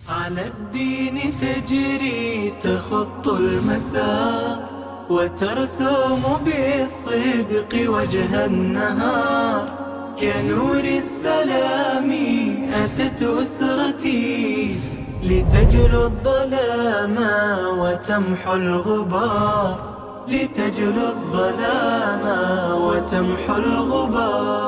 على الدين تجري تخط المسار، وترسم بالصدق وجه النهار. كنور السلام أتت أسرتي، لتجلو الظلام وتمحو الغبار، لتجلو الظلام وتمحو الغبار.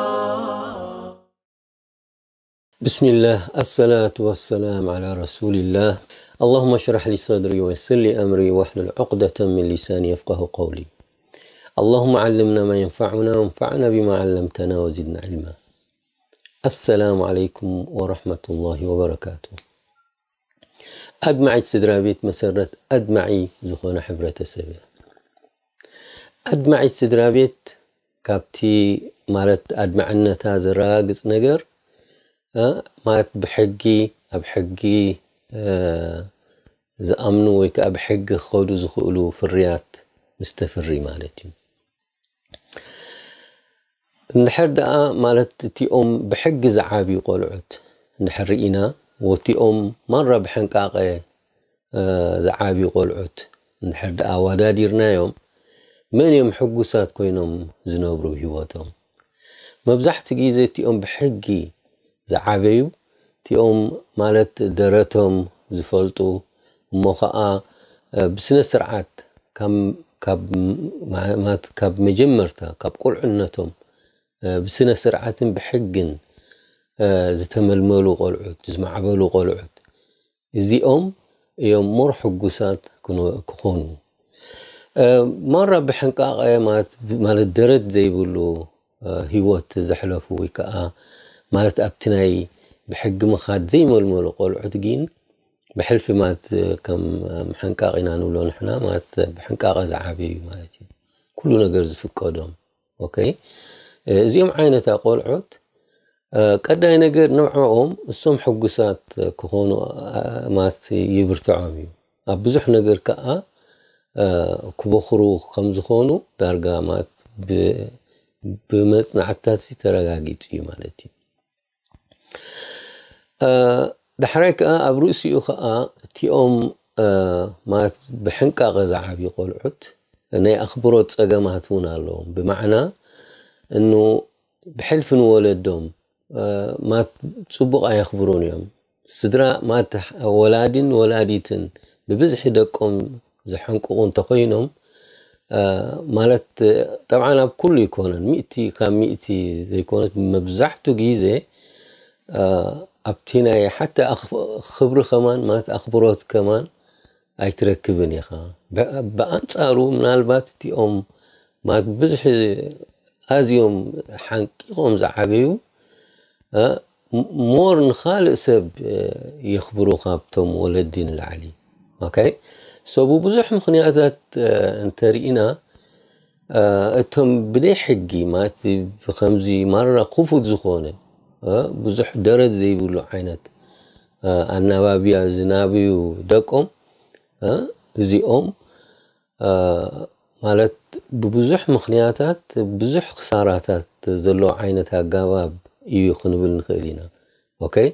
بسم الله، الصلاة والسلام على رسول الله. اللهم اشرح لي صدري ويسر لي أمري واحلل عقدة من لساني يفقه قولي. اللهم علمنا ما ينفعنا وانفعنا بما علمتنا وزدنا علما. السلام عليكم ورحمة الله وبركاته. ኣድማዒት ስድራ ቤት መሰረት ኣድማዒ ዝኾነ ሕብረተሰብ እያ። ኣድማዒት ስድራ ቤት ካብቲ ማለት ኣድማዕነታ ዘረጋግጽ ነገር ማለት ብሕጊ ኣብ ሕጊ ዝኣምኑ ወይ ከዓ ብሕጊ ክኸዱ ዝኽእሉ ፍርያት ምስተፍሪ ማለት እዩ። እንድሕር ደኣ ማለት እቲኦም ብሕጊ ዝዓብዩ ቆልዑት እንድሕር ርኢና ወቲኦም ማራ ብሕንቃቐ ዝዓብዩ ቆልዑት እንድሕር ደኣ ኣወዳዲርናዮም መን እዮም ሕጉሳት ኮይኖም ዝነብሩ ብህይወቶም? መብዛሕትኡ ግዜ እቲኦም ብሕጊ ዝዓበዩ እቲኦም ማለት ደረቶም ዝፈልጡ እሞ ኸዓ ብስነ ስርዓት ካብ መጀመርታ ካብ ቁልዕነቶም ብስነ ስርዓትን ብሕግን ዝተመልመሉ ቆልዑት ዝማዕበሉ ቆልዑት እዚኦም እዮም more ሕጉሳት ክኾኑ። ማራ ብሕንቃቐ ማለት ደረት ዘይብሉ ህይወት ዘሕለፉ ወይ ከዓ ማለት ኣብቲ ናይ ብሕጊ ምኻድ ዘይመልመሉ ቆልዑት ግን ብሕልፊ ማለት ከም ሕንቃቕ ኢና ንብሎ ንሕና ማለት ብሕንቃቐ ዝዓበዩ ማለት እዩ። ኩሉ ነገር ዝፍቀዶም okay። እዚኦም ዓይነታ ቆልዑት ቀዳይ ነገር ንዕኦም እሶም ሕጉሳት ክኾኑ ማለት ይብርትዖም እዩ። ኣብ ብዙሕ ነገር ከዓ ክበኽሩ ከም ዝኾኑ ዳርጋ ማለት ብመፅናዕትታት ተረጋጊፁ እዩ ማለት እዩ። ዳሕራይ ከዓ ኣብ ርእሲኡ ከዓ እቲኦም ማለት ብሕንቃቐ ዝዓብዩ ቆልዑት ናይ ኣኽብሮት ፀገማት እውን ኣለዎም። ብማዕና እኑ ብሕልፊ ንወለዶም ማለት ፅቡቕ ኣየኽብሩን እዮም። ስድራ ማለት ወላዲን ወላዲትን ብብዝሒ ደቆም ዘሐንቅቑ እንተኾይኖም ማለት ጠብዓን ኣብ ኩሉ ይኮነን ሚእቲ ካብ ሚእቲ ዘይኮነት መብዛሕቱ ግዜ ኣብቲ ናይ ሓታ ክብሪ ከማን ማለት ኣኽብሮት ከማን ኣይትረክብን ኢኻ። ብኣንፃሩ ምናልባት እቲኦም ማለት ብብዝሒ ኣዝዮም ሓንቂቖም ዝዓበዩ more ንኻልእ ሰብ የኽብሩ ካብቶም ወለዲ ንላዕሊ okay። So ብብዙሕ ምኽንያታት እንተርኢና እቶም ብደይ ሕጊ ማለት ብከምዚ ማራ ክፉት ዝኾነ ብዙሕ ደረት ዘይብሉ ዓይነት ኣናባብያ ዝናብዩ ደቆም እዚኦም ማለት ብብዙሕ ምኽንያታት ብዙሕ ክሳራታት ዘለዎ ዓይነት ኣጋባብ እዩ ክንብል ንኽእል ኢና okay።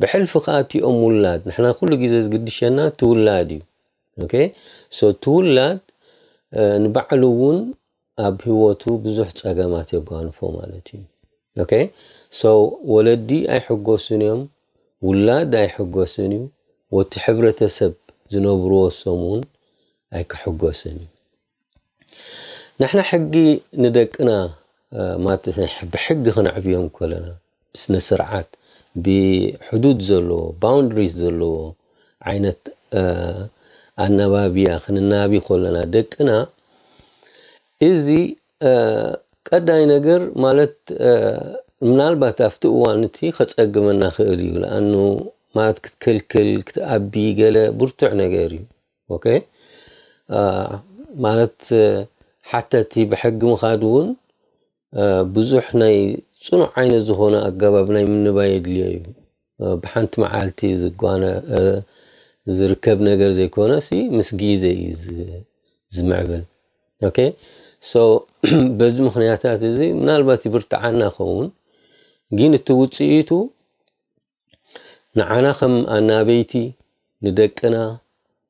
ብሕልፊ ከዓ እቲኦም ውላድ ንሕና ኩሉ ግዜ ዝግድሸና ትውላድ እዩ okay። So ትውላድ ንባዕሉ እውን ኣብ ህይወቱ ብዙሕ ፀገማት የጓንፎ ማለት እዩ okay። So ወለዲ ኣይሕጎሱን እዮም፣ ውላድ ኣይሕጎስን እዩ፣ ወቲ ሕብረተሰብ ዝነብርዎ ሰም እውን ኣይክሕጎስን እዩ። ንሕና ሕጊ ንደቅና ማለት ብሕጊ ክነዕብዮም ከለና ብስነ ስርዓት ብሕዱድ ዘለዎ boundaries ዘለዎ ዓይነት ኣናባብያ ክንናቢ ከለና ደቅና እዚ ቀዳይ ነገር ማለት ምናልባት ኣብቲ እዋን እቲ ከፀግመና ክእል እዩ። ለኣኑ ማለት ክትክልክል ክትኣቢ ገለ ብርቱዕ ነገር እዩ። okay ማለት ሓተቲ ብሕጊ ምኻድ እውን ብዙሕ ናይ ፅኑዕ ዓይነት ዝኾነ ኣገባብ ናይ ምንባይ የድልዮ እዩ። ብሓንቲ መዓልቲ ዝጓነ ዝርከብ ነገር ዘይኮነ ሲ ምስ ግዜ እዩ ዝምዕብል okay። So በዚ ምኽንያታት እዚ ምናልባት ይብርትዓና ኸውን ግን እቲ ውፅኢቱ ንዓና ከም ኣናበይቲ ንደቅና፣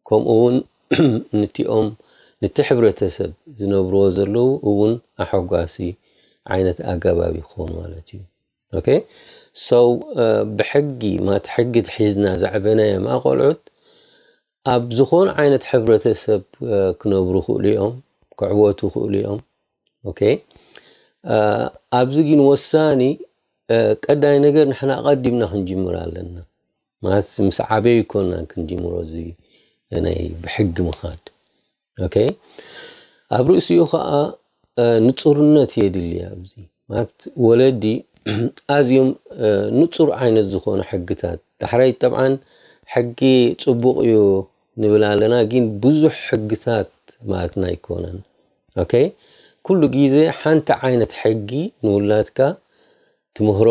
ከምኡ እውን ንቲኦም፣ ንቲ ሕብረተሰብ ዝነብርዎ ዘለዉ እውን ኣሐጓሲ ዓይነት ኣገባብ ይኸውን ማለት እዩ። ኦኬ። So ብሕጊ ማት ሕጊ ትሒዝና ዘዕበናዮም ኣቆልዑት ኣብ ዝኾነ ዓይነት ሕብረተሰብ ክነብሩ ክእሉ እዮም፣ ክዕወቱ ክእሉ እዮም። ኦኬ። ኣብዚ ግን ወሳኒ ቀዳይ ነገር ንሕና ኣቐዲምና ክንጅምር ኣለና። ማለት ምስ ዓበዩ ይኮንና ክንጅምሮ እዚ ናይ ብሕጊ ምኻድ። ኦኬ። ኣብ ርእሲኡ ከዓ ንፁርነት የድሊ ኣብዚ። ማለት ወለዲ ኣዝዮም ንፁር ዓይነት ዝኾነ ሕግታት፣ ዳሕራይ ጠብዓን ሕጊ ፅቡቕ እዩ ንብል ኣለና፣ ግን ብዙሕ ሕግታት ማለትና ኣይኮነን። ኦኬ። ኩሉ ግዜ ሓንቲ ዓይነት ሕጊ ንውላድካ ትምህሮ፣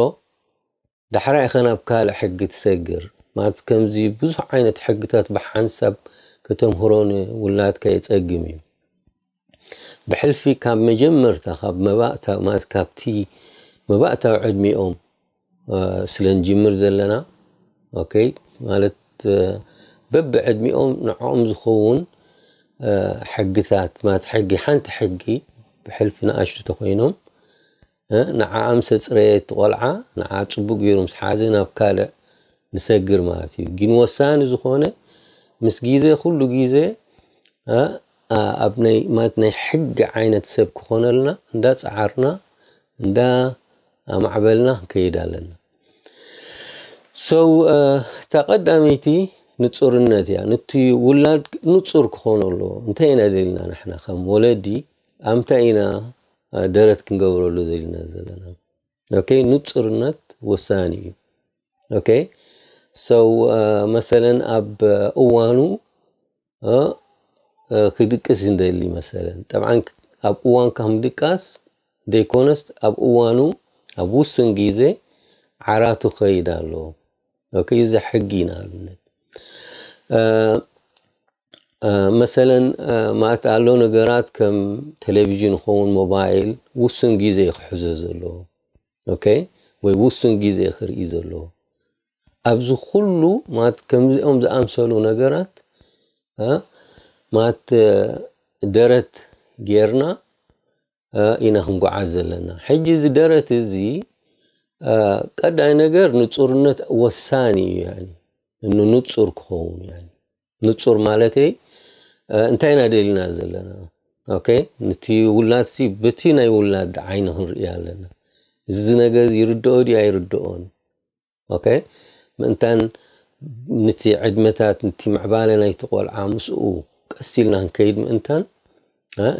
ዳሕራይ ኢኻ ናብ ካልእ ሕጊ ትሰግር። ማለት ከምዚ ብዙሕ ዓይነት ሕግታት ብሓንሳብ ከተምህሮ ንውላድካ የጸግም እዩ። ብሕልፊ ካብ መጀመርታ፣ ካብ መባእታ፣ ማለት ካብቲ መባእታዊ ዕድሚኦም ስለ ንጅምር ዘለና፣ ኦኬ፣ ማለት በብዕድሚኦም ንዕኦም ዝኸውን ሕግታት፣ ማለት ሕጊ፣ ሓንቲ ሕጊ ብሕልፊ ንኣሽቱ ተኾይኖም ንዓኣ ምስ ኣፅረየት ቆልዓ ንዓ ፅቡቅ ገይሩ ምስ ሓዘ ናብ ካልእ ንሰግር ማለት እዩ። ግን ወሳኒ ዝኾነ ምስ ግዜ ኩሉ ግዜ ኣብ ናይ ማለት ናይ ሕጊ ዓይነት ሰብ ክኾነልና እንዳ ፃዓርና እንዳ ኣማዕበልና ክንከይድ ኣለና። So እታ ቀዳመይቲ ንፁርነት እያ። ንቲ ውላድ ንፁር ክኾኑ ኣለዎ። እንታይ ኢና ደልና ንሕና ከም ወለዲ ኣምታ ኢና ደረት ክንገብረሉ ዘለና ዘለና። ኦኬ፣ ንፁርነት ወሳኒ እዩ። ኦኬ፣ so መሰለን ኣብ እዋኑ ክድቅስ እንደሊ መሰለን። ጠብዓን ኣብ እዋንካ ምድቃስ ዘይኮነስ ኣብ እዋኑ ኣብ ውስን ግዜ ዓራቱ ክኸይድ ኣለዎ። ኦኬ፣ እዚ ሕጊ ንኣብነት መሰለን ማለት ኣሎ ነገራት ከም ቴሌቪዥን ይኸውን ሞባይል ውስን ግዜ ክሕዞ ዘለዎ። ኦኬ፣ ወይ ውስን ግዜ ክርኢ ዘለዎ። ኣብዚ ኩሉ ማለት ከምዚኦም ዝኣምሰሉ ነገራት ማለት ደረት ጌርና ኢና ክንጓዓዝ ዘለና። ሕጂ እዚ ደረት እዚ ቀዳይ ነገር ንፁርነት ወሳኒ እዩ። ንፁር ክኸውን ንፁር ማለተይ እንታይ ኢና ደልና ዘለና? ኦኬ፣ ንቲ ውላድሲ በቲ ናይ ውላድ ዓይኒ ክንርኢ ኣለና። እዚ ነገር ይርድኦ ድዩ ኣይርድኦን? ኦኬ፣ ምእንታን ንቲ ዕድመታት ንቲ ምዕባለ ናይቲ ቆልዓ ምስኡ ቀስ ኢልና ክንከይድ ምእንታን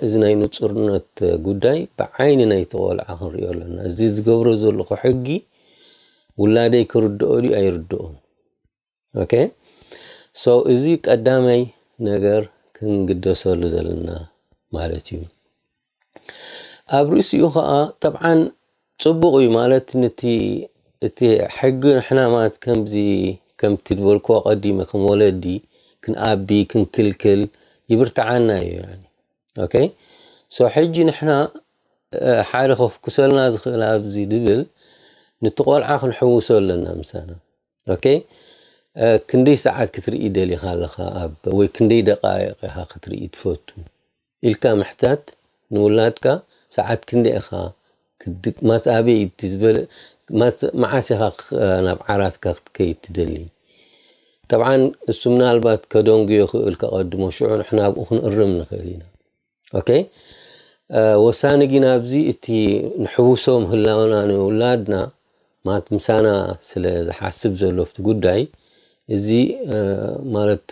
እዚ ናይ ንፁርነት ጉዳይ ብዓይኒ ናይቲ ቆልዓ ክንሪኦ ኣለና። እዚ ዝገብሮ ዘለኹ ሕጊ ውላደይ ክርድኦ ድዩ ኣይርድኦን? ኦኬ፣ so እዚ ቀዳማይ ነገር ክንግደሰሉ ዘለና ማለት እዩ። ኣብ ርእሲኡ ከዓ ጠብዓን ፅቡቕ እዩ ማለት ንቲ እቲ ሕጊ ንሕና ማለት ከምዚ ከምቲ ዝበልክዎ ቀዲመ ከም ወለዲ ክንኣቢ ክንክልክል ይብርትዓና እዩ። ኦኬ፣ so ሕጂ ንሕና ሓደ ከፍኩሰልና ዝኽእል ኣብዚ ድብል ንቲ ቆልዓ ክንሕውሶ ኣለና ምሳና። ኦኬ፣ ክንደይ ሰዓት ክትርኢ ደሊኻ ኣለኻ ኣብ ወይ ክንደይ ደቃይቕ ኢኻ ክትርኢ ትፈቱ ኢልካ ምሕታት ንውላድካ። ሰዓት ክንደይ ኢኻ ማስ ኣበይ ዝበለ መዓስ ኢኻ ናብ ዓራትካ ክትከይድ ትደሊ? ጠብዓን እሱ ምናልባት ከደንጉዮ ክእል ከቐድሞ ሽዑ ንሕና ኣብኡ ክንእርም ንኽእል ኢና። ኦኬ፣ ወሳኒ ግን ኣብዚ እቲ ንሕውሶም ህላውና ንውላድና ማለት ምሳና ስለ ዝሓስብ ዘሎ ኣብቲ ጉዳይ እዚ ማለት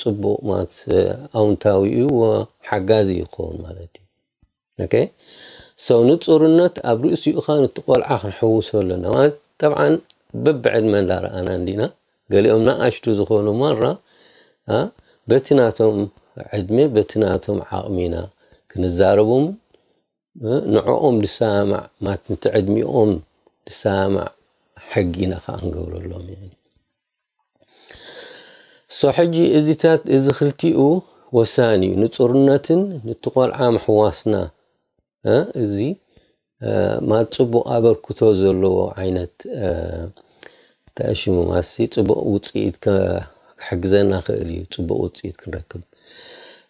ፅቡቕ ማለት ኣውንታዊ እዩ ሓጋዚ ይኸውን ማለት እዩ። ኦኬ፣ so ንፁርነት ኣብ ርእሲኡ ኸዓ ንቲ ቆልዓ ክንሕውሶ ኣለና ማለት ጠብዓን በብዕድመ እንዳረኣና እንዲና። ገሊኦም ንኣሽቱ ዝኾኑ ማራ በቲ ናቶም ዕድመ በቲ ናቶም ዓቕሚና ክንዛረቦም ንዕኦም ዝሰማማዕ ማለት ንቲ ዕድሚኦም ዝሰማማዕ ሕጊ ኢና ከዓ ክንገብረሎም። So ሕጂ እዚታት እዚ ክልቲኡ ወሳኒ እዩ። ንፁርነትን ንቲ ቆልዓ ምሕዋስና እዚ ማለት ፅቡቕ ኣበርክቶ ዘለዎ ዓይነት ተኣሽሙ ማሲ ፅቡቕ ውፅኢት ክሕግዘና ክእል እዩ፣ ጽቡቕ ውጽኢት ክንረክብ።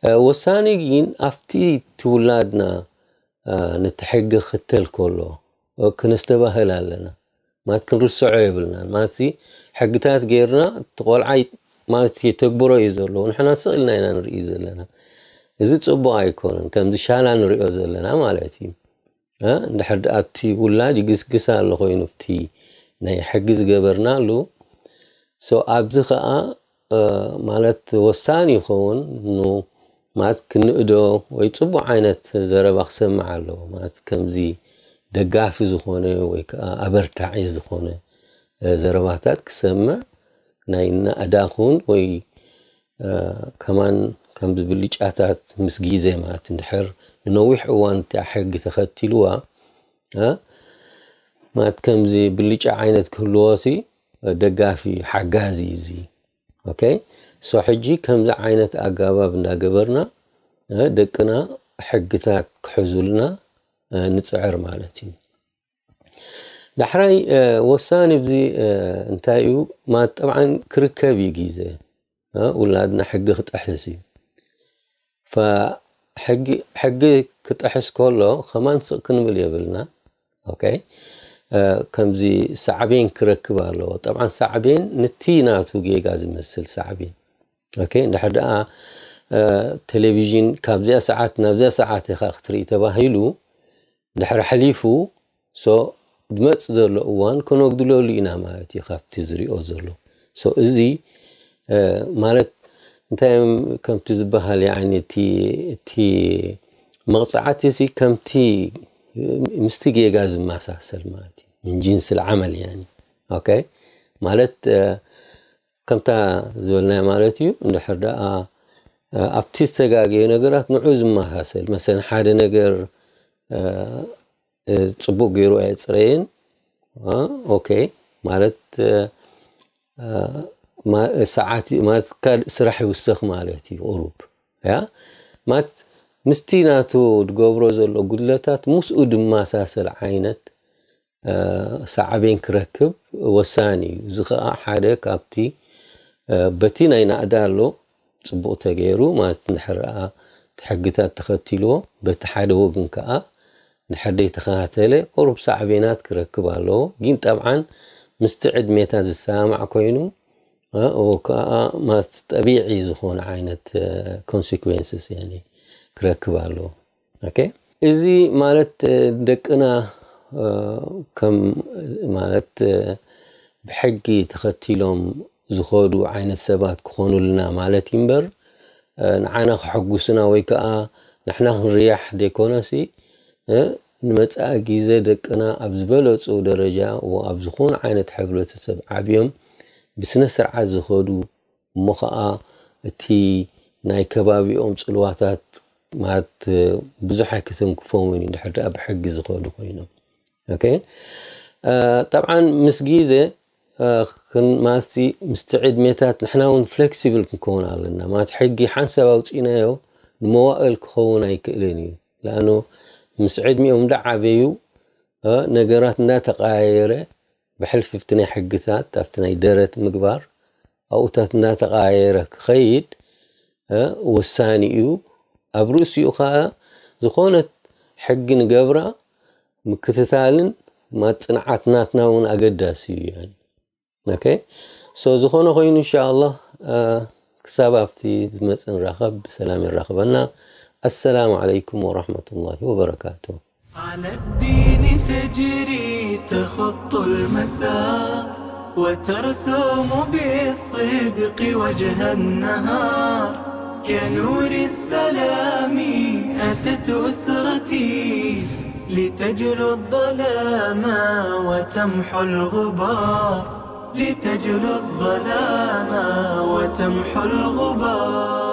እ፣ ወሳኒ ግን ኣብቲ ትውላድና፣ እ፣ ነቲ ሕጊ ክኽተል ከሎ፣ እ፣ ክነስተባህል ኣለና። ማለት ክንርስዖ የብልናን። ማለት ሲ ሕግታት ጌርና እቲ ቆልዓ ይ-፣ ማለት የተግብሮ እዩ ዘሎ። ንሕና ስቕ ኢልና ኢና ንርኢ ዘለና። እዚ ጽቡቕ ኣይኮነን። ከምዚ ሻላ ንሪኦ ዘለና ማለት እዩ። እ፣ እንድሕር ደኣ እቲ ውላድ ይግስግስ ኣሎ ኮይኑ፣ እቲ ናይ ሕጊ ዝገበርናሉ። ሶ ኣብዚ ኸኣ፣ እ፣ ማለት ወሳኒ ይኸውን። ኑ፣ ማለት ክንእዶ ወይ ጽቡቕ ዓይነት ዘረባ ክሰምዕ ኣለዎ። ማለት ከምዚ ደጋፊ ዝኾነ ወይ ከኣ ኣበርታዒ ዝኾነ፣ እ፣ ዘረባታት ክሰምዕ ናይ ናእዳ ኹን ወይ፣ እ፣ ከማን ከምዚ ብልጫታት ምስ ግዜ ማለት እንድሕር ንነዊሕ እዋን እታ ሕጊ ተኸቲልዋ፣ እ፣ ማለት ከምዚ ብልጫ ዓይነት ክህልዎ ሲ ደጋፊ ሓጋዚ እዩ እዚ። ኦኬ። ሶ ሕጂ ከምዚ ዓይነት ኣገባብ እንዳገበርና፣ እ፣ ደቅና ሕግታት ክሕዙልና፣ እ፣ ንጽዕር ማለት እዩ። ዳሕራይ፣ እ፣ ወሳኒ ኣብዚ፣ እ፣ እንታይ እዩ? ማለት ጠብዓን ክርከብ እዩ ግዜ። እ፣ ውላድና ሕጊ ክጥሕስ እዩ። ፈሕጊ፣ ሕጊ ክጥሕስ ከሎ ከማን ስቕ ክንብል የብልና። ኦኬ። እ፣ ከምዚ ሳዕቤን ክረክብ ኣለዎ። ጠብዓን ሳዕቤን ነቲ ናቱ ጌጋ ዝመስል ሳዕቤን። ኦኬ። እንድሕር ደኣ፣ እ፣ ቴሌቪዥን ካብዚኣ ሰዓት ናብዚኣ ሰዓት ኢኻ ክትርኢ ተባሂሉ፣ ድሕሪ ሓሊፉ፣ ሶ ድመጽእ ዘሎ እዋን ከነጉድለሉ ኢና ማለት እዩ ካብቲ ዝሪኦ ዘሎ። ሶ እዚ፣ እ፣ ማለት እንታይ እዮም ከምቲ ዝበሃል፣ ያዕኒ እቲ፣ እቲ መቕጻዕቲ ሲ ከምቲ ምስቲ ጌጋ ዝመሳሰል ማለት እዩ። ምን ጂንስ ልዓመል ያኒ። ኦኬ። ማለት፣ እ፣ ከምታ ዝበልናዮ ማለት እዩ። እንድሕር ደኣ፣ እ፣ ኣብቲ ዝተጋገየ ነገራት ንዑ ዝመሳሰል፣ መሰለን ሓደ ነገር፣ እ፣ እ፣ ጽቡቕ ገይሩ ኣየጽረየን። እ፣ ኦኬ። ማለት፣ እ፣ እ፣ ማ-፣ ሰዓት ማለት ካልእ ስራሕ ይውስኽ ማለት እዩ። ቁሩብ፣ ያ፣ ማለት ምስቲ ናቱ ዝገብሮ ዘሎ ጉድለታት ምስኡ ድመሳሰል ዓይነት፣ እ፣ ሳዕቤን ክረክብ ወሳኒ እዩ። እዚ ኸኣ ሓደ ካብቲ፣ እ፣ በቲ ናይ ናእዳ ኣሎ ጽቡቕ ተገይሩ ማለት እንድሕር ደኣ እቲ ሕግታት ተኸቲልዎ፣ በቲ ሓደ ወግን ከኣ እንድሕር ዘይተኸታተለ ቁሩብ ሳዕቤናት ክረክብ ኣለዎ። ግን ጠብዓን ምስቲ ዕድሜታት ዝሰማማዕ ኮይኑ፣ እ፣ ኦ፣ ከኣ ማለት ጠቢዒ ዝኾነ ዓይነት፣ እ፣ ኮንሲኩዌንስስ ያኒ ክረክብ ኣለዎ። ኦኬ። እዚ ማለት፣ እ፣ ደቅና፣ እ፣ ከም ማለት፣ እ፣ ብሕጊ ተኸቲሎም ዝኸዱ ዓይነት ሰባት ክኾኑልና ማለት እዩ እምበር፣ እ፣ ንዓና ከሐጉሱና ወይ ከኣ ንሕና ክንርያሕ ዘይኮነሲ፣ እ፣ ንመጻኢ ግዜ ደቅና ኣብ ዝበለጹ ደረጃ ወ-፣ ኣብ ዝኾነ ዓይነት ሕብረተሰብ ዓብዮም ብስነ ስርዓት ዝኸዱ፣ እሞ ኸኣ እቲ ናይ ከባቢኦም ጽልዋታት ማለት ብዙሕ ኣይክተንክፎምን እዩ፣ እንድሕር ደኣ ብሕጊ ዝኸዱ ኮይኖም። ኦኬ። እ፣ ጠብዓን ምስ ግዜ፣ እ፣ ክን-፣ ማለትሲ ምስቲ ዕድሜታት ንሕና እውን ፍሌክሲብል ክንከውን ኣለና። ማለት ሕጊ ሓንሳብ ኣውጺእናዮ ንመዋእል ክኸውን ኣይክእልን እዩ። ለኣኖ ምስ ዕድሜኦም እንዳዓበዩ፣ እ፣ ነገራት እንዳተቀያየረ፣ ብሕልፊ ኣብቲ ናይ ሕግታት፣ ኣብቲ ናይ ደረት ምግባር፣ ኣብኡታት እንዳተቀያየረ ክኸይድ፣ እ፣ ወሳኒ እዩ። ኣብ ርእሲኡ ኸኣ ዝኾነት ሕጊ ንገብራ ምክትታልን ማጽንዓት ናትና እውን ኣገዳሲ እዩ። ኦኬ። ሶ ዝኾነ ኮይኑ፣ ኢንሻኣላህ፣ እ፣ ክሳብ ኣብቲ ዝመጽእ ንራኸብ፣ ብሰላም የራኽበና። ኣሰላሙ ዓለይኩም ወራህመቱላሂ ወበረካቱ። على الدين تجري تخط المساء، وترسم بالصدق وجه النهار. كنور السلام أتت أسرتي، لتجلو الظلام وتمحو الغبار، لتجلو الظلام وتمحو الغبار.